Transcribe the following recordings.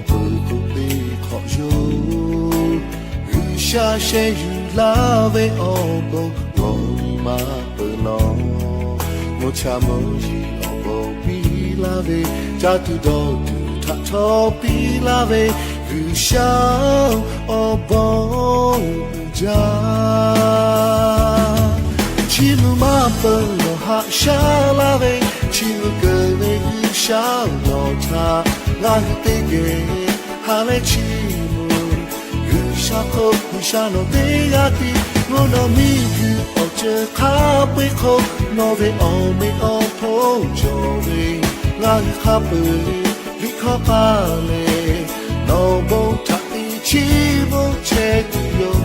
peuˬ k'o teˇ hk'awꞈ yoˬ. G'uiˬsha sheh yuˬ laˇ ve awˬ bon g'awˬ nyi ma peuˬ nawˬ. Mvuhˇ cha mvuhˇ yeˬ awˬ bon piˇ laˇ ve, caˇ tuˬ dawˇ tuˬ htaꞈ htawˇ piˇ laˇ ve, G'uiˬsha awˬ bon uiˍ jaˇ. Chiˇ mvuh maˇ peuˬ nawˬ haꞈ shaˉ laˇ ve, chiˇ mvuh keunˍ ve G'uiˬsha nawˬ htaꞈ ngaˬ hui teˇ geh ha lehˬ chiˇ mvuh. G'uiˬsha hk'oˆ G'uiˬsha nawˬ teˇ g'aˇ tiˉ, mvuhˇ naw miˇ guiˬ awˬ ceuˬ hk'a peu-eˬ hk'oˆ nawˬ ve awˬ meꞈ awˬ hponˇ cawˬ ve, ngaˬ hui hk'a peu-eˬ liꞈ hkawˇ hk'a lehˬ, nawˬ bon htaꞈ te chiˇ mvuh chehˇ tuˬ yoˬ.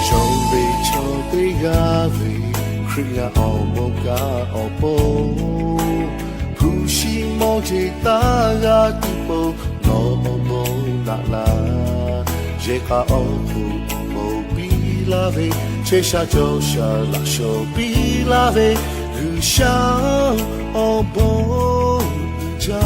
Yonˍ ve chaw teˇ g'aˇ ve Hkriꞈ yaˇ awˬ bon kaꞈ awˬ pon, hpu shi mawˇ jeˬ taˇ g'a tuˬ pon nawˬ awˬ bon naꞈ laˇ. Yehˬ k'a awˬ hk'oˆ awˬ bon piˇ laˇ ve, chehˇ sha cawˬ sha laꞈ shawˍ piˇ laˇ ve, G'uiˬsha awˬ bon uiˍ jaˇ.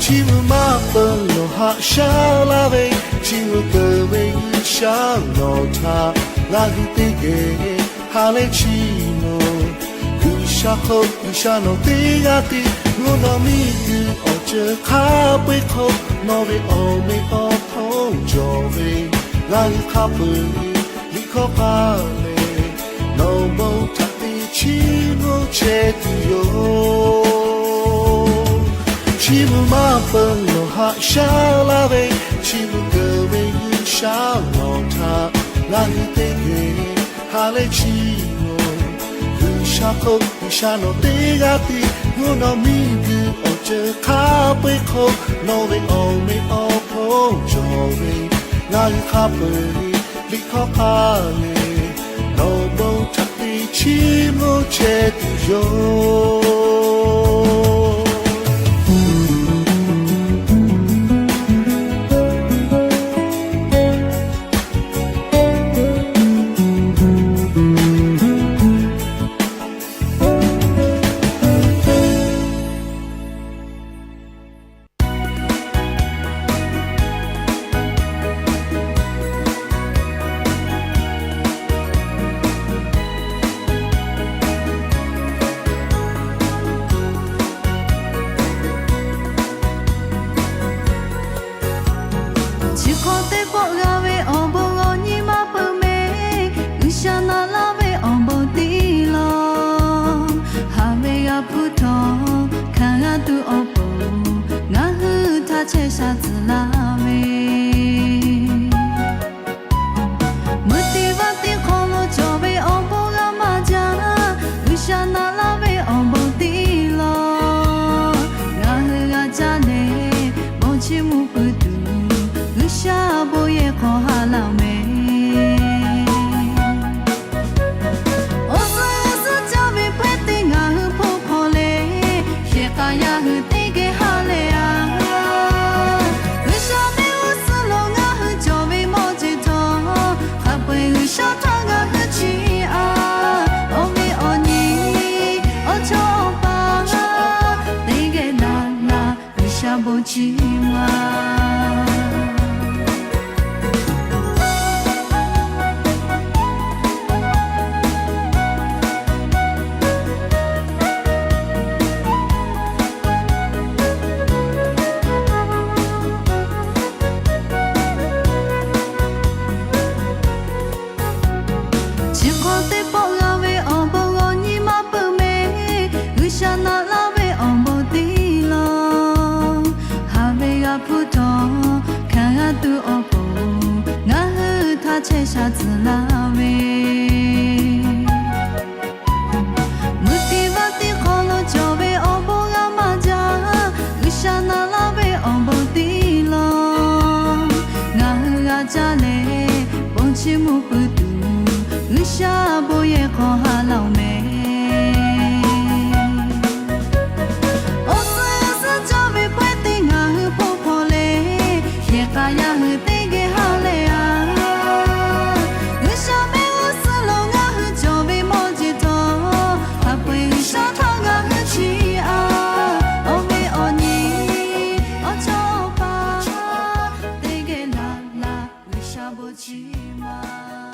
Chiˇ mvuh maˇ peuˬ nawˬ haꞈ shaˉ laˇ ve, chiˇ mvuh keunˍ ve G'uiˬsha nawˬ htaꞈ ngaˬ hui teˇ geh ha lehˬ chiˇ mvuh. G'uiˬsha hk'oˆ G'uiˬsha nawˬ teˇ g'aˇ tiˉ, mvuhˇ naw miˇ guiˬ awˬ ceuˬ hk'a peu-eˬ hk'oˆ nawˬ ve awˬ meꞈ awˬ hponˇ cawˬ ve, ngaˬ hui hk'a peu-eˬ liꞈ hkawˇ hk'a lehˬ, nawˬ bon htaꞈ te chiˇ mvuh chehˇ tuˬ yoˬ. Chiˇ mvuh maˇ peuˬ nawˬ haꞈ shaˉ laˇ ve, chiˇ mvuh keunˍ ve G'uiˬsha nawˬ htaꞈ ngaˬ hui teˇ geh ha lehˬ chiˇ mvuh. G'uiˬsha hk'oˆ G'uiˬsha nawˬ teˇ g'aˇ tiˉ, mvuhˇ naw miˇ guiˬ awˬ ceuˬ hk'a peu-eˬ hk'oˆ nawˬ ve awˬ meꞈ awˬ hponˇ cawˬ ve, ngaˬ hui hk'a peu-eˬ liꞈ hkawˇ hk'a lehˬ, nawˬ bon htaꞈ te chiˇ mvuh chehˇ tuˬ yoˬ. Chi hk'awꞈ teˇ pawˆ g'a ve awˬ bon g'awˬ nyi ma peuˬ mehˍ. G'uiˬsha naꞈ laˇ ve awˬ bon tiˉ lawˬ. Haꞈ ve g'a hpuˇ htawˇ hkanˍ g'a tuˬ awˬ pon, ngaˬ hui htaꞈ chehˇ sha tcuh laˇ ve, mvuhˇ teˇ vaˇ teˇ hk'aw lo cawˬ ve awˬ bon g'a maˇ jaˇ. G'uiˬsha naꞈ laˇ ve awˬ bon tiˉ lawˬ. Ngaˬ hui g'a caˇ leh bon chiˇ mvuh pui tuˬ, G'uiˬsha bon yehˬ hk'aw ha laˇ mehˍ. Awˬ suhˉ g'uˇ suhˉ caˇ ve hpehꞈ te ngaˬ hui hpawˇ hk'aw leh, shehˍ k'a yaˇ hui teˇ geh ha lehˬ a. G'uiˬsha ve g'uˇ suhˉ lo ngaˬ hui cawˬ ve mawˇ jeˬ htawˇ, hk'a peu-eˬ G'uiˬsha htaꞈ ngaˬ hui chiˇ a. Awˬ viˉ awˬ nyi, awˬ chawˇ awˬ pa, teˇ geh naꞈ laˇ G'uiˬsha bon chiˇ mvuh a. Chi hk'awꞈ teˇ pawˆ g'a ve awˬ bon g'awˬ nyi ma peuˬ mehˍ. G'uiˬsha naꞈ laˇ ve awˬ bon tiˉ lawˬ. Haꞈ ve g'a hpuˇ htawˇ hkanˍ g'a tuˬ awˬ pon, ngaˬ hui htaꞈ chehˇ sha tcuh laˇ ve, mvuhˇ teˇ vaˇ teˇ hk'aw lo cawˬ ve awˬ bon g'a maˇ jaˇ. G'uiˬsha naꞈ laˇ ve awˬ bon tiˉ lawˬ. bon chi ma